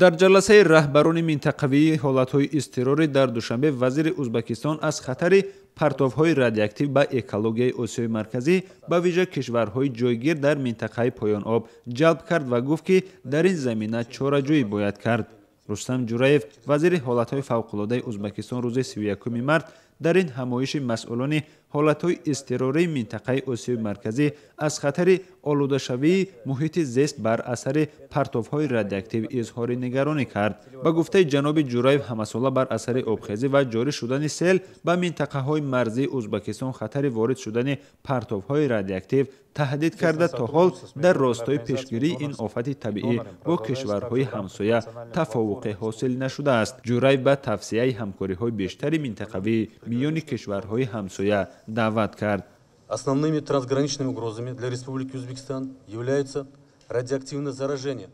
Дар ҷаласаи раҳбарони минтақавии ҳолатҳои изтирорӣ дар Душанбе вазири Узбакистон аз хатари партовҳои радиоактив ба экологияи Осиёи Марказӣ, ба вижа кишварҳои ҷойгир дар минтақаи поёноб ҷалб кард ва гуфт, ки дар ин замина чораҷӯӣ бояд кард. Рустам Ҷураев, вазири ҳолатҳои фавқулодаи Узбакистон, рӯзи 31 март дар ин ҳамоиши масъулони ҳолатҳои изтирории минтақаи Осиёи Марказӣ аз хатари олудашавии муҳити зист бар асари партовҳои радиоактив изҳори нигаронӣ кард. Ба гуфтаи ҷаноби Ҷураев, ҳамасола бар асари обхезӣ ва ҷорӣ шудани сел ба минтақаҳои марзии Узбакистон хатари ворид шудани партовҳои радиоактив таҳдид карда, то ҳол дар ростои пешгирии ин офати табиӣ бо кишварҳои ҳамсоя тафовуқе ҳосил нашудааст. Ҷураев ба тавсияи ҳамкориҳои бештари минтақавӣ миёни кишварҳои ҳамсоя даъват кард. Основными трансграничными угрозами для Республики Узбекистан являются радиоактивное заражение.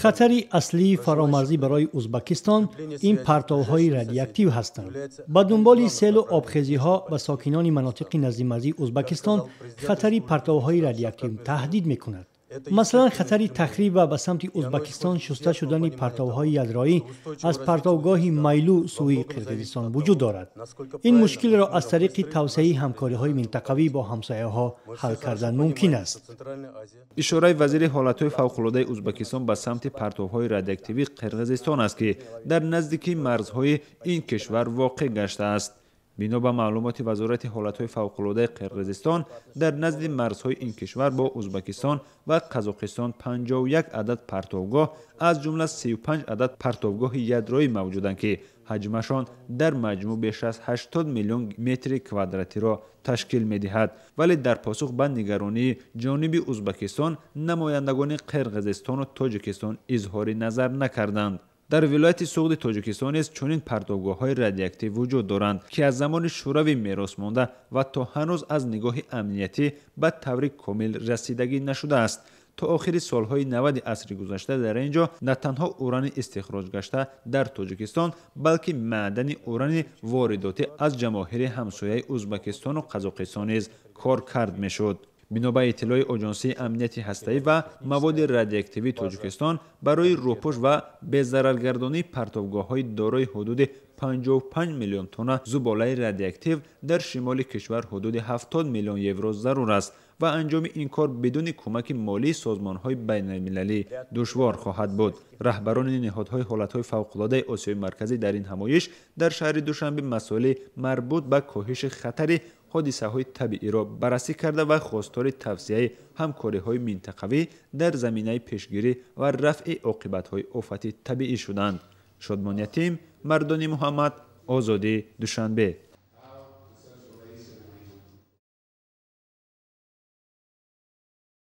Хатари аслии фаромарзӣ барои Узбакистон ин партовҳои радиоактив ҳастанд. Ба дунболи селу обхезиҳо ба сокинони манотиқи наздимарзии Узбакистон хатари партовҳои радиоактив таҳдид мекунад. Масалан, хатари тахриб ва ба самти Узбакистон шуста шудани партовҳои ядроӣ аз партовгоҳи Майлу сӯи Қирғизистон вуҷуд дорад. Ин мушкилро аз тариқи тавсеаи ҳамкориҳои минтақавӣ бо ҳамсояҳо ҳал кардан мумкин аст. Ишораи вазири ҳолатҳои фавқулодаи Узбакистон ба самти партовҳои радиоактивии Қирғизистон аст, ки дар наздикии марзҳои ин кишвар воқеъ гаштааст. Бино ба маълумоти Вазорати ҳолатҳои фавқулодаи Қирғизистон, дар назди марзҳои ин кишвар бо Узбакистон ва Қазоқистон 51 адад партовгоҳ, аз ҷумла 35 адад партовгоҳи ядроӣ мавҷуданд, ки ҳаҷмашон дар маҷмӯъ беш аз 80 миллион метри квадратиро ташкил медиҳад. Вале дар посух ба нигаронии ҷониби Узбакистон намояндагони Қирғизистону Тоҷикистон изҳори назар накарданд. Дар вилояти Суғди Тоҷикистон низ чунин партовгоҳҳои радиоактив вуҷуд доранд, ки аз замони Шӯравӣ мерос монда ва то ҳанӯз аз нигоҳи амниятӣ ба таври комил расидагӣ нашудааст. То охири солҳои 90 асри гузашта дар ин ҷо на танҳо урани истихроҷ гашта дар Тоҷикистон, балки маъдани урани воридотӣ аз ҷамоҳири ҳамсояи Узбакистону Қазоқистон низ кор кард мешуд. Бино ба иттилои Оҷонсии амнияти ҳастаӣ ва маводи радиоактивии Тоҷикистон, барои рӯпӯш ва безараргардонии партовгоҳҳои дорои ҳудуди 55 миллион тонна зуболаи радиоактив дар шимоли кишвар ҳудуди 70 миллион евро зарур аст ва анҷоми ин кор бидуни кӯмаки молии созмонҳои байналмилалӣ душвор хоҳад буд. Раҳбарони ниҳодҳои ҳолатҳои фавқулодаи Осиёи Марказӣ дар ин ҳамоиш дар шаҳри Душанбе масоили марбут ба коҳиши хатари ҳодисаҳои табииро баррасӣ карда ва хостори тавсияи ҳамкориҳои минтақавӣ дар заминаи пешгирӣ ва рафъи оқибатҳои офати табиӣ шуданд. Шодмон Ятим, Мардони Муҳаммад, Озодӣ, Душанбе.